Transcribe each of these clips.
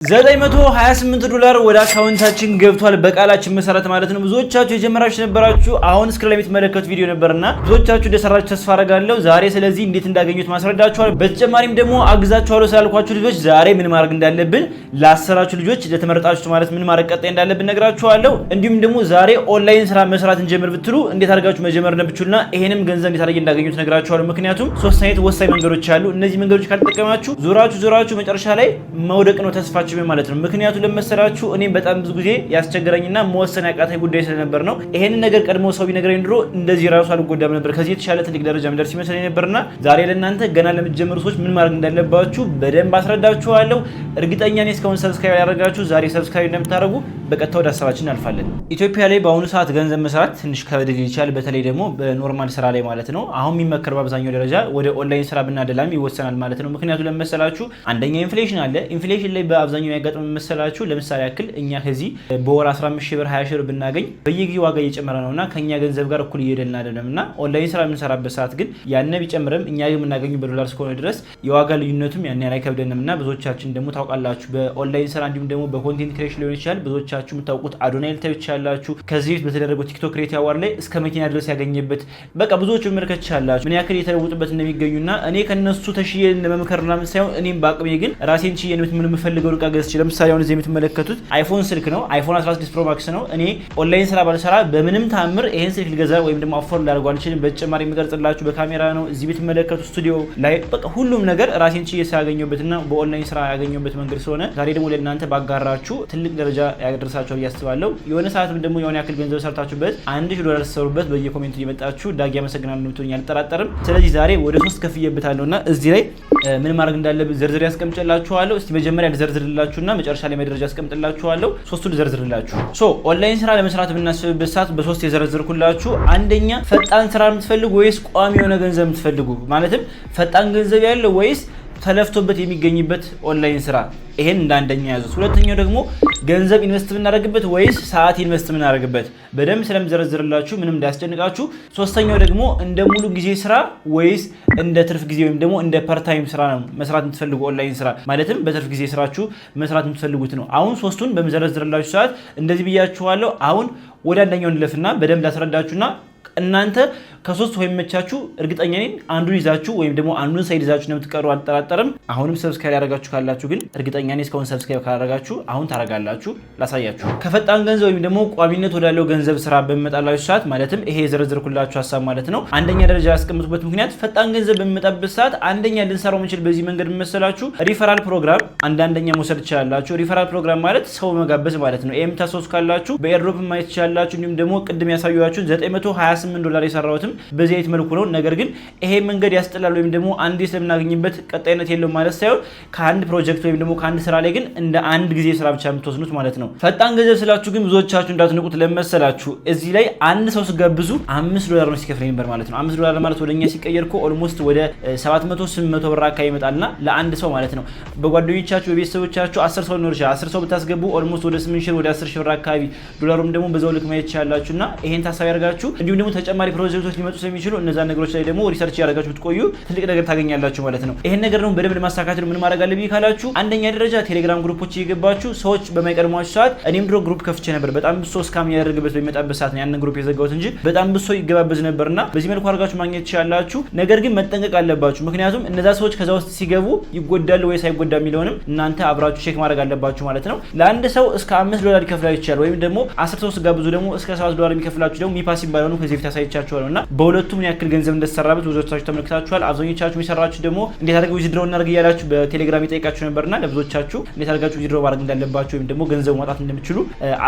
928 ዶላር ወደ አካውንታችን ገብቷል፣ በቃላችን መሰረት ማለት ነው። ብዙዎቻችሁ የጀመራችሁ ነበራችሁ። አሁን screen ላይ የምትመለከቱት ቪዲዮ ነበርና ብዙዎቻችሁ እንደሰራችሁ ተስፋ አደርጋለሁ። ዛሬ ስለዚህ እንዴት እንዳገኙት ማስረዳችኋል። በተጨማሪም ደግሞ አግዛችኋለሁ ስላልኳችሁ ልጆች ዛሬ ምን ማድረግ እንዳለብን፣ ላሰራችሁ ልጆች፣ ለተመረጣችሁት ማለት ምን ማድረግ ቀጣይ እንዳለብን ነግራችኋለሁ። እንዲሁም ደግሞ ዛሬ ኦንላይን ስራ መስራት እንጀምር ብትሉ እንዴት አድርጋችሁ መጀመር እንደምትችሉና ይሄንም ገንዘብ እንዴት አድርጌ እንዳገኙት ነግራችኋለሁ። ምክንያቱም ሶስት አይነት ወሳኝ መንገዶች አሉ። እነዚህ መንገዶች ካልተጠቀማችሁ ዞራችሁ ዞራችሁ መጨረሻ ላይ መውደቅ ነው ተስፋችሁ ማለት ነው። ምክንያቱ ለመሰላችሁ እኔም በጣም ብዙ ጊዜ ያስቸገረኝና መወሰን ያቃተኝ ጉዳይ ስለነበር ነው። ይሄንን ነገር ቀድሞ ሰው ቢነግረኝ ድሮ እንደዚህ ራሱ አልጎዳም ነበር። ከዚህ የተሻለ ትልቅ ደረጃ ምደርስ ይመስለኝ ነበርና ዛሬ ለእናንተ ገና ለምትጀምሩ ሰዎች ምን ማድረግ እንዳለባችሁ በደንብ አስረዳችኋለሁ። እርግጠኛ ነኝ እስካሁን subscribe ያላደረጋችሁ ዛሬ subscribe እንደምታደርጉ። በቀጥታ ወደ ሀሳባችን እናልፋለን። ኢትዮጵያ ላይ በአሁኑ ሰዓት ገንዘብ መስራት ትንሽ ከበድ ሊል ይችላል። በተለይ ደግሞ በ normal ስራ ላይ ማለት ነው። አሁን የሚመከር በአብዛኛው ደረጃ ወደ ኦንላይን ስራ ብናደላም ይወሰናል ማለት ነው። ምክንያቱ ለመሰላችሁ አንደኛ inflation አለ። Inflation ላይ በአብዛኛው የሚያጋጥም መሰላችሁ፣ ለምሳሌ ያክል እኛ ከዚህ በወር 15 ሺህ ብር፣ 20 ሺህ ብር ብናገኝ በየጊዜው ዋጋ እየጨመረ ነው እና ከኛ ገንዘብ ጋር እኩል እየሄደልን አይደለም። እና ኦንላይን ስራ የምንሰራበት ሰዓት ግን ያነ ቢጨምርም እኛ ግን የምናገኘው በዶላር እስከሆነ ድረስ የዋጋ ልዩነቱም ያን ያህል አይከብደንም። እና ብዙዎቻችን ደግሞ ታውቃላችሁ፣ በኦንላይን ስራ እንዲሁም ደግሞ በ content creation ሊሆን ይችላል። ብዙዎቻችሁ የምታውቁት አዶናይ ልታዩ ትችላላችሁ። ከዚህ በፊት በተደረገው ቲክቶክ Creative Award ላይ እስከ መኪና ድረስ ያገኘበት፣ በቃ ብዙዎቹ መመልከት ትችላላችሁ ምን ያክል የተለወጡበት እንደሚገኙና እኔ ከነሱ ተሽዬ ለመምከር ምናምን ሳይሆን እኔም በአቅሜ ግን ራሴን ችዬ ምን የምፈልገውን እቃ ገዝቼ፣ ለምሳሌ አሁን እዚህ የምትመለከቱት iPhone ስልክ ነው። iPhone 16 Pro Max ነው። እኔ ኦንላይን ስራ ባልሰራ በምንም ታምር ይሄን ስልክ ልገዛ ወይም ደግሞ afford ላደርገው አልችልም። በተጨማሪ የሚቀርጽላችሁ በካሜራ ነው። እዚህ የምትመለከቱት ስቱዲዮ ላይ በቃ ሁሉም ነገር ራሴን ችዬ ሳያገኘበትና በኦንላይን ስራ ያገኘበት መንገድ ስለሆነ ዛሬ ደግሞ ለእናንተ ባጋራችሁ ትልቅ ደረጃ ያደርሳችኋል ብዬ አስባለሁ። የሆነ ሰዓትም ደግሞ የሆነ ያክል ገንዘብ ሰርታችሁበት 1000 ዶላር ስትሰሩበት በየ comment ኡ እየመጣችሁ "ዳጊ አመሰግናለሁ" እንደምትሉኝ አልጠራጠርም። ስለዚህ ዛሬ ወደ ሶስት ከፍዬበታለሁ እና እዚህ ላይ ምን ማድረግ እንዳለብን ዝርዝር ያስቀምጥላችኋለሁ። እስቲ መጀመሪያ ልዘርዝርላችሁና መጨረሻ ላይ መደረጃ አስቀምጥላችኋለሁ። ሶስቱ ልዘርዝርላችሁ። So online ስራ ለመስራት የምናስብበት ሰዓት በሶስት የዘረዝርኩላችሁ፣ አንደኛ ፈጣን ስራ የምትፈልጉ ወይስ ቋሚ የሆነ ገንዘብ የምትፈልጉ፣ ማለትም ፈጣን ገንዘብ ያለው ወይስ ተለፍቶበት የሚገኝበት ኦንላይን ስራ፣ ይሄን እንደ አንደኛ ያዙት። ሁለተኛው ደግሞ ገንዘብ invest የምናደርግበት ወይስ ሰዓት invest የምናደርግበት፣ በደንብ ስለምዘረዝርላችሁ ምንም እንዳያስጨንቃችሁ። ሶስተኛው ደግሞ እንደ ሙሉ ጊዜ ስራ ወይስ እንደ ትርፍ ጊዜ ወይም ደግሞ እንደ part time ስራ ነው መስራት የምትፈልጉ ኦንላይን ስራ፣ ማለትም በትርፍ ጊዜ ስራችሁ መስራት የምትፈልጉት ነው። አሁን ሶስቱን በምዘረዝርላችሁ ሰዓት እንደዚህ ብያችኋለሁ። አሁን ወደ አንደኛው እንለፍና በደንብ ላስረዳችሁና እናንተ ከሶስት ወይም መቻችሁ እርግጠኛ ነኝ አንዱን ይዛችሁ ወይም ደግሞ አንዱን side ይዛችሁ እንደምትቀሩ አልጠራጠርም። አሁንም subscribe ያደረጋችሁ ካላችሁ ግን፣ እርግጠኛ ነኝ እስካሁን subscribe ካላደረጋችሁ አሁን ታደርጋላችሁ። ላሳያችሁ። ከፈጣን ገንዘብ ወይም ደግሞ ቋሚነት ወዳለው ገንዘብ ስራ በሚመጣላችሁ ሰዓት፣ ማለትም ይሄ የዘረዘርኩላችሁ ሀሳብ ማለት ነው። አንደኛ ደረጃ ያስቀምጡበት ምክንያት ፈጣን ገንዘብ በሚመጣበት ሰዓት አንደኛ ልንሰራው የምንችል በዚህ መንገድ መሰላችሁ referral program አንዳንደኛ መውሰድ ትችላላችሁ። Referral program ማለት ሰው መጋበዝ ማለት ነው። ይሄም ታስታውሱ ካላችሁ በ airdrop ማየት ትችላላችሁ። እንዲሁም ደግሞ ቅድም ያሳየኋችሁን 928 ዶላር የሰራሁትም በዚህ አይነት መልኩ ነው። ነገር ግን ይሄ መንገድ ያስጠላል ወይም ደግሞ አንዴ ስለምናገኝበት ቀጣይነት የለውም ማለት ሳይሆን ከአንድ ፕሮጀክት ወይም ደግሞ ከአንድ ስራ ላይ ግን እንደ አንድ ጊዜ ስራ ብቻ የምትወስኑት ማለት ነው። ፈጣን ገንዘብ ስላችሁ ግን ብዙዎቻችሁ እንዳትንቁት። ለመሰላችሁ እዚህ ላይ አንድ ሰው ስጋብዙ 5 ዶላር ነው ሲከፍለኝ ነበር ማለት ነው። 5 ዶላር ማለት ወደኛ ሲቀየር እኮ almost ወደ 700 800 ብር አካባቢ ይመጣልና ለአንድ ሰው ማለት ነው። በጓደኞቻችሁ በቤተሰቦቻችሁ 10 ሰው ሊኖር ይችላል። 10 ሰው ብታስገቡ almost ወደ 8 ሺህ፣ ወደ 10 ሺህ ብር አካባቢ፣ ዶላሩም ደግሞ በዛው ልክ ማየት ትችላላችሁ። እና ይሄን ታሳቢ ያደርጋችሁ እንዲሁም ደግሞ ተጨማሪ ፕሮጀክቶች ሊመጡ ስለሚችሉ እነዛ ነገሮች ላይ ደግሞ research ያደረጋችሁ ብትቆዩ ትልቅ ነገር ታገኛላችሁ ማለት ነው። ይሄን ነገር ደግሞ በደንብ ለማሳካት ምን ማድረግ አለብኝ ካላችሁ፣ አንደኛ ደረጃ ቴሌግራም group ኦች እየገባችሁ ሰዎች በማይቀድሟችሁ ሰዓት፣ እኔም ድሮ group ከፍቼ ነበር። በጣም ብሶ scam እያደረገበት በሚመጣበት ሰዓት ነው ያንን group የዘጋሁት እንጂ በጣም ብሶ ይገባበዝ ነበርና በዚህ መልኩ አድርጋችሁ ማግኘት ትችላላችሁ። ነገር ግን መጠንቀቅ አለባችሁ። ምክንያቱም እነዛ ሰዎች ከዛ ውስጥ ሲገቡ ይጎዳሉ ወይስ አይጎዳ የሚለውንም እናንተ አብራችሁ check ማድረግ አለባችሁ ማለት ነው። ለአንድ ሰው እስከ 5 ዶላር ሊከፍላችሁ ይችላል። ወይም ደግሞ 10 ሰው ስጋብዙ ደግሞ እስከ 7 ዶላር የሚከፍላችሁ ደግሞ ሚፓስ የሚባለው ነው። ከዚህ በፊት አሳይቻችኋለሁ እና በሁለቱም ምን ያክል ገንዘብ እንደተሰራበት ብዙዎቻችሁ ተመልክታችኋል። አብዛኞቻችሁ የሰራችሁ ደግሞ እንዴት አድርገው withdraw እናድርግ እያላችሁ በቴሌግራም ይጠይቃችሁ ነበርና ለብዙዎቻችሁ እንዴት አድርጋችሁ withdraw ማድረግ እንዳለባችሁ ወይም ደግሞ ገንዘቡ ማውጣት እንደምትችሉ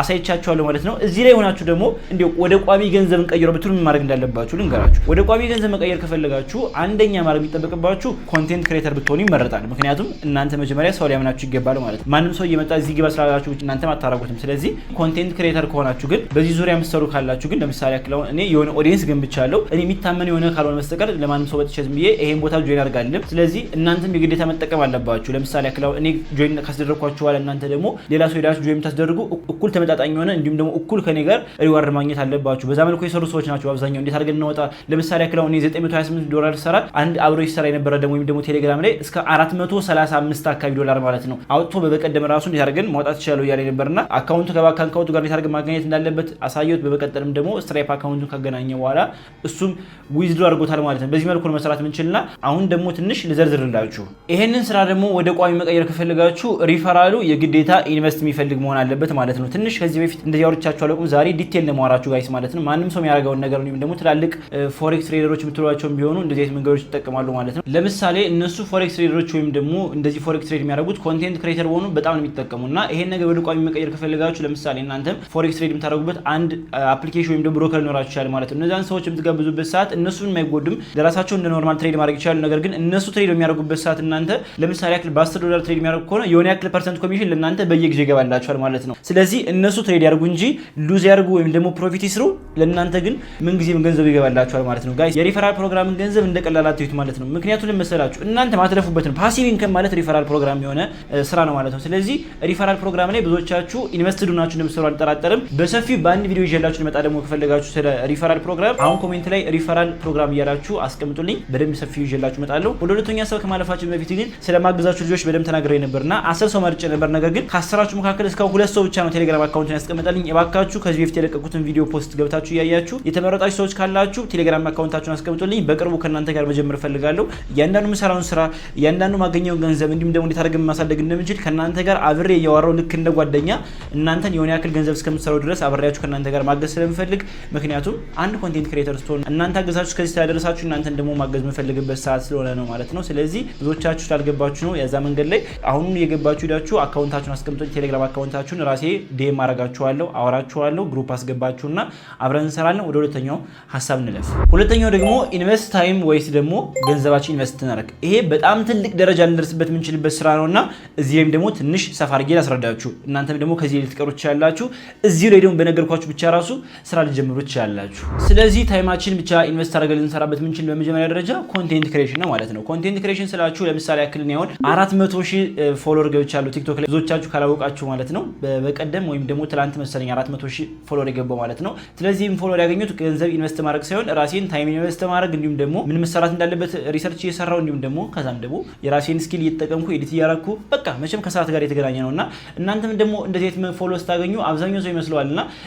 አሳይቻችኋለሁ ማለት ነው። እዚህ ላይ ሆናችሁ ደግሞ እንዲሁ ወደ ቋሚ ገንዘብ እንቀይረው ብትሉ ምን ማድረግ እንዳለባችሁ ልንገራችሁ። ወደ ቋሚ ገንዘብ መቀየር ከፈለጋችሁ አንደኛ ማድረግ የሚጠበቅባችሁ content creator ብትሆኑ ይመረጣል። ምክንያቱም እናንተ መጀመሪያ ሰው ሊያምናችሁ ይገባል ማለት ነው። ማንም ሰው እየመጣ እዚህ ግባ ስላላችሁ እናንተም አታረጉትም። ስለዚህ content creator ከሆናችሁ ግን፣ በዚህ ዙሪያ የምትሰሩ ካላችሁ ግን፣ ለምሳሌ ያክል አሁን እኔ የሆነ audience ገንብቻለሁ። አደርጋለሁ። እኔ የሚታመን የሆነ ካልሆነ በስተቀር ለማንም ሰው በጥቼ ዝም ብዬ ይሄን ቦታ join አድርጋለሁ። ስለዚህ እናንተም የግዴታ መጠቀም አለባችሁ። ለምሳሌ ያክል እኔ join ካስደረግኳችሁ በኋላ እናንተ ደግሞ ሌላ ሰው ሄዳችሁ join የምታስደርጉ እኩል ተመጣጣኝ የሆነ እንዲሁም ደግሞ እኩል ከኔ ጋር reward ማግኘት አለባችሁ። በዛ መልኩ የሰሩ ሰዎች ናቸው አብዛኛው። እንዴት አድርገን እናወጣ? ለምሳሌ ያክል እኔ 928 ዶላር ሰራ፣ አንድ አብሮ ይሰራ የነበረ ደግሞ ወይም ደግሞ ቴሌግራም ላይ እስከ 435 አካባቢ ዶላር ማለት ነው አውጥቶ በበቀደም ራሱ እንዴት አድርገን ማውጣት ይችላል እያለ ነበርና account ኡ ከባንክ account ኡ ጋር እንዴት አድርገን ማገናኘት እንዳለበት አሳየሁት። በመቀጠልም ደግሞ Stripe account ኡን ካገናኘ በኋላ እሱም withdraw አድርጎታል ማለት ነው። በዚህ መልኩ ነው መስራት የምንችልና አሁን ደግሞ ትንሽ ልዘርዝርላችሁ። ይሄንን ስራ ደግሞ ወደ ቋሚ መቀየር ከፈለጋችሁ ሪፈራሉ የግዴታ invest የሚፈልግ መሆን አለበት ማለት ነው። ትንሽ ከዚህ በፊት እንደዚህ አውርቻችሁ አላውቅም። ዛሬ detail ነው የማወራችሁ guys ማለት ነው። ማንም ሰው የሚያደርገውን ነገር ወይም ደግሞ ትላልቅ forex trader ኦች የምትሏቸውን ቢሆኑ እንደዚህ አይነት መንገዶች ይጠቀማሉ ማለት ነው። ለምሳሌ እነሱ forex trader ኦች ወይም ደግሞ እንደዚህ forex trade የሚያደርጉት content creator በሆኑ በጣም ነው የሚጠቀሙ። እና ይሄን ነገር ወደ ቋሚ መቀየር ከፈለጋችሁ ለምሳሌ እናንተም forex trade የምታደርጉበት አንድ application ወይም ደግሞ broker ሊኖራችሁ ይችላል ማለት ነው። እነዚያን ሰዎች የምትጋብዙበት ሰዓት እነሱን የማይጎዱም፣ ለራሳቸው እንደ normal trade ማድረግ ይችላሉ። ነገር ግን እነሱ trade በሚያደርጉበት ሰዓት እናንተ ለምሳሌ ያክል በ10 ዶላር trade የሚያደርጉ ከሆነ የሆነ ያክል percent commission ለእናንተ በየጊዜው ይገባላችኋል ማለት ነው። ስለዚህ እነሱ trade ያርጉ እንጂ lose ያርጉ ወይም ደግሞ profit ይስሩ፣ ለእናንተ ግን ምንጊዜም ገንዘብ ይገባላችኋል ማለት ነው። Guys፣ የ referral program ን ገንዘብ እንደ ቀላል አትዩት ማለት ነው። ምክንያቱም ለመሰላችሁ እናንተ ማትለፉበት ነው። Passive income ማለት referral program የሆነ ስራ ነው ማለት ነው። ስለዚህ referral program ላይ ብዙዎቻችሁ invested ናችሁ እንደምትሰሩ አልጠራጠርም። በሰፊው በአንድ ቪዲዮ ይዤላችሁ ልመጣ ደግሞ ከፈለጋችሁ ስለ referral program አሁን comment ላይ referral program እያላችሁ አስቀምጡልኝ። በደንብ ሰፊው ይዤላችሁ እመጣለሁ። ወደ ሁለተኛ ሀሳብ ከማለፋችን በፊት ግን ስለማግዛችሁ ልጆች በደንብ ተናግሬ ነበርና 10 ሰው መርጬ ነበር። ነገር ግን ከ10ራችሁ መካከል እስካሁን ሁለት ሰው ብቻ ነው ቴሌግራም account ኡን ያስቀመጠልኝ። እባካችሁ ከዚህ በፊት የለቀኩትን ቪዲዮ post ገብታችሁ እያያችሁ የተመረጣችሁ ሰዎች ካላችሁ ቴሌግራም account ኣችሁን አስቀምጡልኝ። በቅርቡ ከእናንተ ጋር መጀመር እፈልጋለሁ። እያንዳንዱ የምሰራውን ስራ፣ እያንዳንዱ ማገኘውን ገንዘብ እንዲሁም ደግሞ እንዴት አድርገን ማሳደግ እንደምንችል ከእናንተ ጋር አብሬ እያወራሁ ልክ እንደ ጓደኛ እናንተን የሆነ ያክል ገንዘብ እስከምትሰራው ድረስ አብሬያችሁ ከእናንተ ጋር ማገዝ ስለምፈልግ፣ ምክንያቱም አንድ content creator ስትሆን እናንተ አገዛችሁ እስከዚህ ስላደረሳችሁ እናንተን ደግሞ ማገዝ የምፈልግበት ሰዓት ስለሆነ ነው ማለት ነው። ስለዚህ ብዙዎቻችሁ ስላልገባችሁ ነው የዛ መንገድ ላይ። አሁኑን የገባችሁ ሄዳችሁ account ኣችሁን አስቀምጦ ቴሌግራም account ኣችሁን ራሴ DM አረጋችኋለሁ፣ አወራችኋለሁ፣ group አስገባችሁና አብረን እንሰራለን። ወደ ሁለተኛው ሀሳብ እንለፍ። ሁለተኛው ደግሞ invest time ወይስ ደግሞ ገንዘባችን invest እናደርግ። ይሄ በጣም ትልቅ ደረጃ ልንደርስበት የምንችልበት ስራ ነውና እዚህ ላይም ደግሞ ትንሽ ሰፋ አድርጌ ላስረዳችሁ። እናንተም ደግሞ ከዚህ ልትቀሩ ትችላላችሁ። እዚሁ ላይ ደግሞ በነገርኳችሁ ብቻ ራሱ ስራ ልጀምሩ ትችላላችሁ። ስለዚህ time ኣችን ብቻ invest አድርገን ልንሰራበት የምንችል በመጀመሪያ ደረጃ content creation ነው ማለት ነው። Content creation ስላችሁ ለምሳሌ ያክል እኔ አሁን 400,000 follower ገብቻለሁ ቲክቶክ ላይ፣ ብዙዎቻችሁ ካላወቃችሁ ማለት ነው። በቀደም ወይም ደግሞ ትላንት መሰለኝ 400,000 follower የገባው ማለት ነው። ስለዚህ follower ያገኙት ገንዘብ invest ማድረግ ሳይሆን ራሴን time invest ማድረግ እንዲሁም ደግሞ ምን መሰራት እንዳለበት research እየሰራው እንዲሁም ደግሞ ከዛም ደግሞ የራሴን skill እየተጠቀምኩ edit እያረኩ፣ በቃ መቼም ከሰዓት ጋር የተገናኘ ነው። እና እናንተም ደግሞ እንደዚህ አይነት follow ስታገኙ አብዛኛው ሰው ይመስለዋል። እና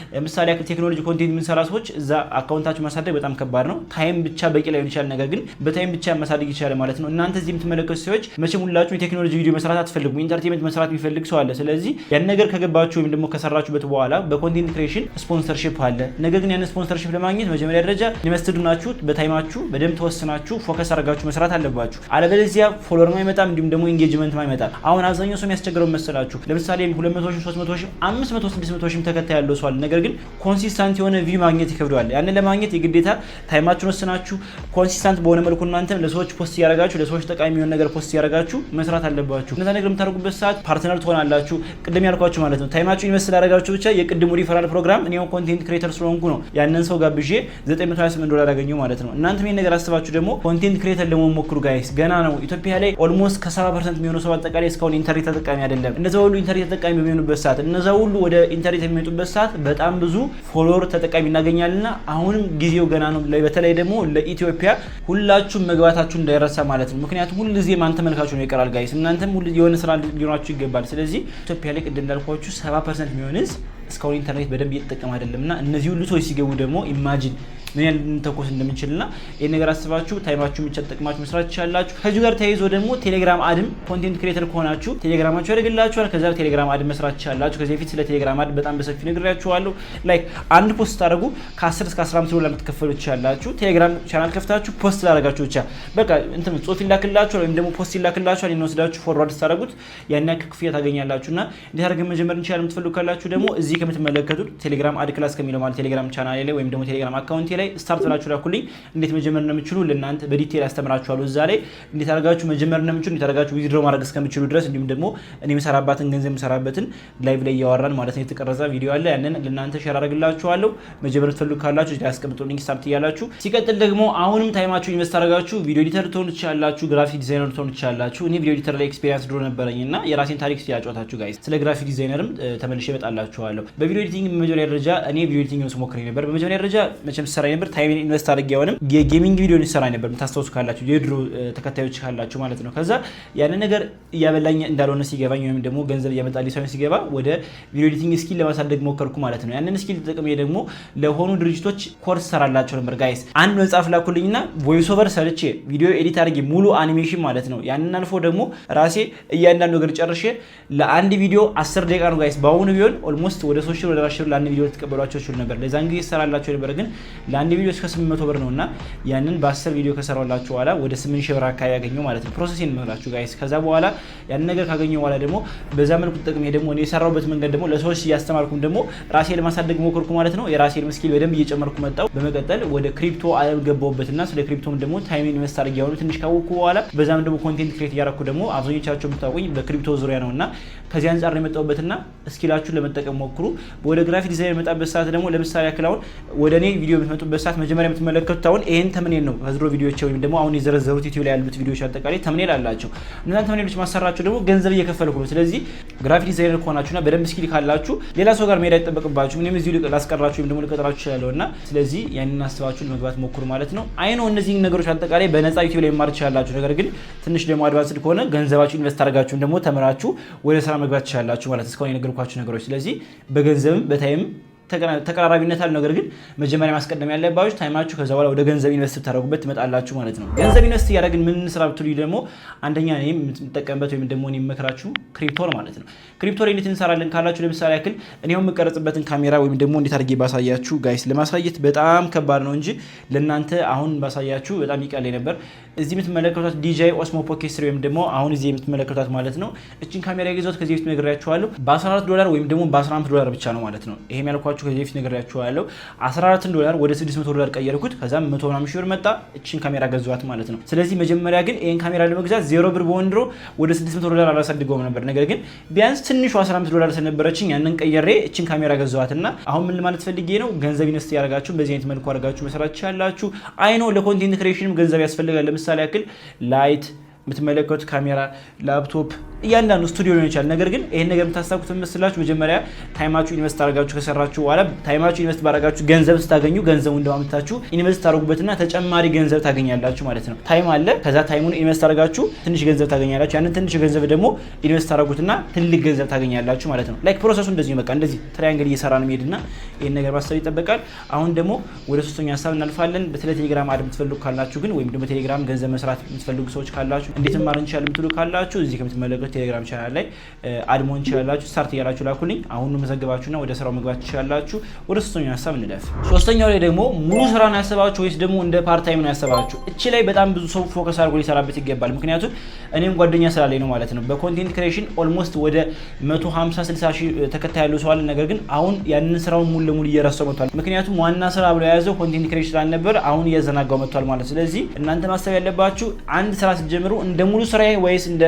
ምሳሌ ያክል ቴክኖሎጂ content የምንሰራ ሰዎች እዛ account ኣችሁ ማሳደግ በጣም ከባድ ነው። Time ብቻ በቂ ላይሆን ይችላል፣ ነገር ግን በ time ብቻ ማሳደግ ይቻላል ማለት ነው። እናንተ እዚህ የምትመለከቱ ሰዎች መቼም ሁላችሁ የቴክኖሎጂ ቪዲዮ መስራት አትፈልጉም። Entertainment መስራት የሚፈልግ ሰው አለ። ስለዚህ ያን ነገር ከገባችሁ ወይም ደግሞ ከሰራችሁበት በኋላ በ content creation sponsorship አለ። ነገር ግን ያን sponsorship ለማግኘት መጀመሪያ ደረጃ invested ናችሁ፣ በ time ኣችሁ በደንብ ተወስናችሁ focus አድርጋችሁ መስራት አለባችሁ። አለበለዚያ follower አይመጣም፣ እንዲሁም ደግሞ engagement አይመጣም። አሁን አብዛኛው ሰው የሚያስቸግረው መሰላችሁ፣ ለምሳሌ 200 ሺህ፣ 300 ሺህ፣ 500፣ 600 ሺህ ተከታይ ያለው ሰው አለ። ነገር ግን consistent የሆነ view ማግኘት ይከብደዋል። ያንን ለማግኘት የግዴታ time ኣችሁን ወስናችሁ consistent በሆነ መልኩ እናንተም ለሰዎች post እያደረጋችሁ፣ ለሰዎች ጠቃሚ የሚሆን ነገር post እያደረጋችሁ መስራት አለባችሁ። እነዛ ነገር የምታደርጉበት ሰዓት partner ትሆናላችሁ። ቅድም ያልኳችሁ ማለት ነው። Time ኣችሁ invest ስላደረጋችሁ ብቻ የቅድሙ referral program እኔ content creator ስለሆንኩ ነው ያንን ሰው ጋብዤ 928 ዶላር ያገኘው ማለት ነው። እናንተም ይሄን ነገር አስባችሁ ደግሞ content creator ለመሆን ሞክሩ guys። ገና ነው። ኢትዮጵያ ላይ almost ከ70% የሚሆነው ሰው አጠቃላይ እስካሁን ኢንተርኔት ተጠቃሚ አይደለም። እነዛ ሁሉ ኢንተርኔት ተጠቃሚ በሚሆኑበት ሰዓት፣ እነዛ ሁሉ ወደ ኢንተርኔት የሚመጡበት ሰዓት በጣም ብዙ follower ተጠቃሚ እናገኛለንና አሁንም ጊዜው ገና ነው። በተለይ ደግሞ ለኢትዮጵያ ሁላችሁም መግባታችሁ እንዳይረሳ ማለት ነው። ምክንያቱም ሁሉ ጊዜ ማን ተመልካቹ ነው ይቀራል guys። እናንተም ሁሉ የሆነ ስራ ሊኖራችሁ ይገባል። ስለዚህ ኢትዮጵያ ላይ ቅድም እንዳልኳችሁ 70% የሚሆን ህዝብ እስካሁን ኢንተርኔት በደንብ እየተጠቀመ አይደለም። እና እነዚህ ሁሉ ሰዎች ሲገቡ ደግሞ imagine ምን ያህል ልንተኮስ እንደምንችልና ይህን ነገር አስባችሁ time ኣችሁን ብቻ ተጠቅማችሁ መስራት ትችላላችሁ። ከዚሁ ጋር ተያይዞ ደግሞ ቴሌግራም ad ም content creator ከሆናችሁ ቴሌግራማችሁ ያደርግላችኋል። ከዛ ቴሌግራም ad መስራት ትችላላችሁ። ከዚህ በፊት ስለ ቴሌግራም ad በጣም በሰፊው ነግሬያችኋለሁ። Like አንድ post ስታደርጉ ከ10 እስከ 15 ዶላር ልትከፈሉ ትችላላችሁ። ቴሌግራም ቻናል ከፍታችሁ post ላደረጋችሁ ብቻ በቃ እንትን ጽሁፍ ይላክላችኋል ወይም ደግሞ post ይላክላችኋል። ይህን ወስዳችሁ forward ስታደርጉት ያን ያክል ክፍያ ታገኛላችሁ። እና እንዴት አድርገን መጀመር እንችላለን የምትፈልጉ ካላችሁ ደግሞ እዚህ ከምትመለከቱት ቴሌግራም add class ከሚለው ማለት ቴሌግራም ቻናል ላይ ወይም ደግሞ ቴሌግራም account ኤ ላይ ላይ start ብላችሁ ላኩልኝ። እንዴት መጀመር እንደምችሉ ለእናንተ በ detail አስተምራችኋለሁ። እዛ ላይ እንዴት አድርጋችሁ መጀመር እንደምችሉ፣ እንዴት አድርጋችሁ withdraw ማድረግ እስከምችሉ ድረስ፣ እንዲሁም ደግሞ እኔ የምሰራባትን ገንዘብ የምሰራበትን live ላይ እያወራን ማለት ነው፣ የተቀረጸ ቪዲዮ አለ። ያንን ለእናንተ share አደርግላችኋለሁ። መጀመር ትፈልጉ ካላችሁ እዚህ ላይ አስቀምጡልኝ start እያላችሁ። ሲቀጥል ደግሞ አሁንም time ኣችሁ invest አድርጋችሁ video editor ትሆኑ ትችላላችሁ፣ graphic designer ትሆኑ ትችላላችሁ። እኔ video editor ላይ experience ድሮ ነበረኝ እና የራሴን ታሪክ ሲያጫወታችሁ guys፣ ስለ graphic designer ም ተመልሼ እመጣላችኋለሁ። በ video editing በመጀመሪያ ደረጃ እኔ video editing ነው ስሞክር ነበር። በመጀመሪያ ደረጃ መቼም ስሰራ ነበር time invest አድርጌ አሁንም የ gaming ቪዲዮ ይሰራ ነበር፣ የምታስታውሱ ካላችሁ፣ የድሮ ተከታዮች ካላችሁ ማለት ነው። ከዛ ያንን ነገር እያበላኝ እንዳልሆነ ሲገባኝ ወይም ደግሞ ገንዘብ እያመጣልኝ ሳይሆን ሲገባ ወደ video editing skill ለማሳደግ ሞከርኩ ማለት ነው። ያንን skill ተጠቅሜ ደግሞ ለሆኑ ድርጅቶች ኮርስ ሰራላቸው ነበር guys። አንድ መጽሐፍ ላኩልኝና voice over ሰርቼ፣ ቪዲዮ edit አድርጌ፣ ሙሉ አኒሜሽን ማለት ነው። ያንን አልፎ ደግሞ ራሴ እያንዳንዱ ነገር ጨርሼ ለአንድ ቪዲዮ 10 ደቂቃ ነው guys። በአሁኑ ቢሆን almost ወደ 3,000 ወደ 4,000 ለአንድ ቪዲዮ ልትቀበሏቸው ይችሉ ነበር። ለዛን ጊዜ ሰራላቸው ነበር፣ ግን ለአንድ ቪዲዮ እስከ 800 ብር ነው እና ያንን በ10 ቪዲዮ ከሰራላችሁ በኋላ ወደ 8,000 ብር አካባቢ ያገኘው ማለት ነው። Process ኤን ምላችሁ guys። ከዛ በኋላ ያንን ነገር ካገኘው በኋላ ደግሞ በዛ መልኩ ተጠቅሜ ደግሞ እኔ የሰራሁበት መንገድ ደግሞ ለሰዎች እያስተማርኩም ደግሞ ራሴ ለማሳደግ ሞከርኩ ማለት ነው። የራሴን skill በደንብ እየጨመርኩ መጣሁ። በመቀጠል ወደ crypto ዓለም ገባሁበትና ስለ crypto ም ደግሞ time invest አድርጌ አሁን ትንሽ ካወቅኩ በኋላ በዛም ደግሞ content create እያደረኩ ደግሞ አብዛኞቻቸው የምታውቁኝ በ crypto ዙሪያ ነው እና ከዚህ አንጻር ነው የመጣሁበትና skill ኣችሁን ለመጠቀም ሞክሩ። ወደ graphic design የመጣበት ሰዓት ደግሞ ለምሳሌ ያክል አሁን ወደ እኔ ቪዲዮ የምትመጡበት ሰዓት መጀመሪያ የምትመለከቱት አሁን ይሄን thumbnail ነው። ከድሮ ቪዲዮዎች ወይም ደግሞ አሁን የዘረዘሩት ዩቲዩብ ላይ ያሉት ቪዲዮዎች አጠቃላይ thumbnail አላቸው። እነዛን thumbnail ኦች ማሰራቸው ደግሞ ገንዘብ እየከፈልኩ ነው። ስለዚህ graphic designer ከሆናችሁና በደንብ skill ካላችሁ ሌላ ሰው ጋር መሄድ አይጠበቅባችሁም። እኔም እዚሁ ላስቀራችሁ ወይም ደግሞ ልቀጥራችሁ እችላለሁ እና ስለዚህ ያንን አስባችሁ ለመግባት ሞክሩ ማለት ነው። I know እነዚህን ነገሮች አጠቃላይ በነፃ ዩቲዩብ ላይ መማር ትችላላችሁ። ነገር ግን ትንሽ ደግሞ advanced ከሆነ ገንዘባችሁ invest አድርጋችሁ ደግሞ ተምራችሁ ወደ ስራ መግባት ትችላላችሁ ማለት እስካሁን የነገርኳችሁ ነገሮች። ስለዚህ በገንዘብም በ time ም ተቀራራቢነት አለ። ነገር ግን መጀመሪያ ማስቀደም ያለባችሁ time ኣችሁ፣ ከዛ በኋላ ወደ ገንዘብ invest ብታደርጉበት ትመጣላችሁ ማለት ነው። ገንዘብ invest እያደረግን ምን ስራ ብትሉ ደግሞ አንደኛ እኔ የምጠቀምበት ወይም ደግሞ እኔ የምመክራችሁ crypto ማለት ነው። Crypto ላይ እንዴት እንሰራለን ካላችሁ ለምሳሌ ያክል እኔ የምቀረጽበትን ካሜራ ወይም ደግሞ እንዴት አድርጌ ባሳያችሁ guys፣ ለማሳየት በጣም ከባድ ነው እንጂ ለእናንተ አሁን ባሳያችሁ በጣም ይቀለኝ ነበር። እዚህ የምትመለከቷት DJI Osmo Pocket 3 ወይም ደግሞ አሁን እዚህ የምትመለከቷት ማለት ነው። እችን ካሜራ የገዛሁት ከዚህ በፊት ነግሬያችኋለሁ፣ በ14 ዶላር ወይም ደግሞ በ15 ዶላር ብቻ ነው ማለት ነው። ይሄም ያልኳችሁ ከዚህ በፊት ነግሬያችኋለሁ። 14 ዶላር ወደ 600 ዶላር ቀየርኩት። ከዛም 100 ምናምን ሺህ ብር መጣ። እችን ካሜራ ገዛኋት ማለት ነው። ስለዚህ መጀመሪያ ግን ይሄን ካሜራ ለመግዛት 0 ብር በሆን ኖሮ ወደ 600 ዶላር አላሳድገውም ነበር። ነገር ግን ቢያንስ ትንሹ 15 ዶላር ስለነበረችኝ ያንን ቀየሬ እችን ካሜራ ገዛኋት እና አሁን ምን ማለት ፈልጌ ነው፣ ገንዘብ invest ያደርጋችሁ በዚህ አይነት መልኩ አድርጋችሁ መስራት ትችላላችሁ። I know ለ content creation ም ገንዘብ ያስፈልጋል። ለምሳሌ ያክል light፣ የምትመለከቱት ካሜራ፣ ላፕቶፕ፣ እያንዳንዱ ስቱዲዮ ሊሆን ይችላል። ነገር ግን ይሄን ነገር የምታሳኩት መስላችሁ መጀመሪያ time ኣችሁ invest አድርጋችሁ ከሰራችሁ በኋላ time ኣችሁ invest ባደረጋችሁ ገንዘብ ስታገኙ ገንዘቡን እንደማምታችሁ invest ታደርጉበትና ተጨማሪ ገንዘብ ታገኛላችሁ ማለት ነው። Time አለ። ከዛ time ኡን invest አድርጋችሁ ትንሽ ገንዘብ ታገኛላችሁ። ያንን ትንሽ ገንዘብ ደግሞ invest ታደርጉትና ትልቅ ገንዘብ ታገኛላችሁ ማለት ነው። Like process ኡ እንደዚህ በቃ እንደዚህ triangle እየሰራ ነው የሚሄድና ይሄን ነገር ማሰብ ይጠበቃል። አሁን ደግሞ ወደ ሶስተኛ ሀሳብ እናልፋለን። በተለይ ቴሌግራም add የምትፈልጉ ካላችሁ ግን ወይም ደግሞ ቴሌግራም ገንዘብ መስራት የምትፈልጉ ሰዎች ካላችሁ፣ እንዴት መማር እንችላለን የምትሉ ካላችሁ እዚህ ከምትመለከቱት ቴሌግራም ቻናል ላይ add መሆን ትችላላችሁ። Start እያላችሁ ላኩልኝ። አሁኑ መዘግባችሁና ወደ ስራው መግባት ትችላላችሁ። ወደ ሶስተኛው ሀሳብ እንለፍ። ሶስተኛው ላይ ደግሞ ሙሉ ስራ ነው ያሰባችሁ ወይስ ደግሞ እንደ part time ነው ያሰባችሁ? እቺ ላይ በጣም ብዙ ሰው focus አድርጎ ሊሰራበት ይገባል። ምክንያቱም እኔም ጓደኛ ስላለኝ ነው ማለት ነው። በ content creation almost ወደ 150 60 ሺህ ተከታይ ያለው ሰው አለ። ነገር ግን አሁን ያንን ስራውን ሙሉ ለሙሉ እየረሳው መጥቷል። ምክንያቱም ዋና ስራ ብሎ የያዘው content creation ስላልነበር አሁን እያዘናጋው መጥቷል ማለት። ስለዚህ እናንተ ማሰብ ያለባችሁ አንድ ስራ ስትጀምሩ እንደ ሙሉ ስራ ወይስ እንደ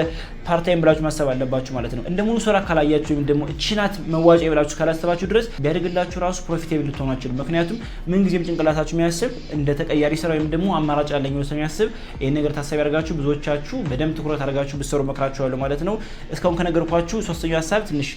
part time ብላችሁ ማሰብ አለባችሁ ማለት ነው። እንደ ሙሉ ስራ ካላያችሁ ወይም ደግሞ እቺ ናት መዋጫ ብላችሁ ካላሰባችሁ ድረስ ቢያድግላችሁ ራሱ profitable ልትሆኑ አትችሉም። ምክንያቱም ምንጊዜም ጭንቅላታችሁ የሚያስብ እንደ ተቀያሪ ስራ ወይም ደግሞ አማራጭ ያለኝ ስለሚያስብ ይህን ነገር ታሳቢ አድርጋችሁ ብዙዎቻችሁ በደንብ ትኩረት አድርጋችሁ ብትሰሩ መክራችኋለሁ ማለት ነው። እስካሁን ከነገርኳችሁ ሶስተኛው ሀሳብ ትንሽ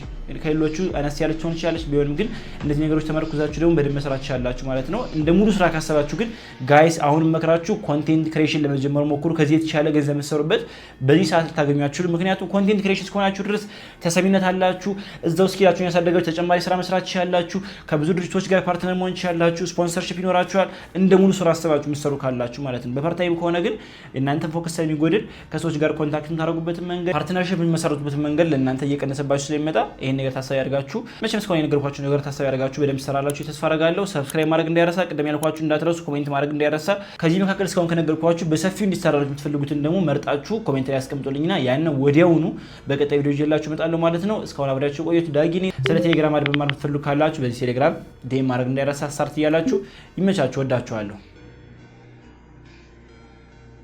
ከሌሎቹ አነስ ያለች ትሆን ትችላለች። ቢሆንም ግን እነዚህ ነገሮች ተመርኩዛችሁ ደግሞ በደንብ መስራት ትችላላችሁ ማለት ነው። እንደ ሙሉ ስራ ካሰባችሁ ግን guys አሁን መክራችሁ content creation ለመጀመር ሞክሩ። ከዚህ የተሻለ ገንዘብ የምትሰሩበት በዚህ ሰዓት ልታገኙ። ምክንያቱም content creation እስከሆናችሁ ድረስ ተሰሚነት አላችሁ። እዛው skill ኣችሁን ያሳደጋችሁ ተጨማሪ ስራ መስራት ትችላላችሁ። ከብዙ ድርጅቶች ጋር partner መሆን ትችላላችሁ። Sponsorship ይኖራችኋል። እንደ ሙሉ ስራ አስባችሁ የምትሰሩ ካላችሁ ማለት ነው። በ part time ከሆነ ግን እናንተን focus ስለሚጎድል ከሰዎች ጋር contact የምታደርጉበትን መንገድ፣ partnership የሚመሰረቱበትን መንገድ ለእናንተ እየቀነሰባችሁ ስለሚመጣ ይሄን ነገር ታሳቢ አድርጋችሁ፣ መቼም እስካሁን የነገርኳችሁ ነገር ታሳቢ አድርጋችሁ በደንብ ትሰራላችሁ ተስፋ አደርጋለሁ። Subscribe ማድረግ እንዳይረሳ፣ ቅድም ያልኳችሁ እንዳትረሱ፣ comment ማድረግ እንዳይረሳ። ከዚህ መካከል እስካሁን ከነገርኳችሁ በሰፊው እንዲሰራላችሁ የምትፈልጉትን ደግሞ መርጣችሁ comment ላይ ያስቀምጡልኝና ያን ወዲያውኑ በቀጣይ ቪዲዮ ይዤላችሁ እመጣለሁ ማለት ነው። እስካሁን አብሬያችሁ ቆየሁት ዳጊ ነኝ። ስለ ቴሌግራም add መማር የምትፈልጉ ካላችሁ በዚህ ቴሌግራም DM ማድረግ እንዳይረሳ። start እያላችሁ ይመቻችሁ። ወዳችኋለሁ።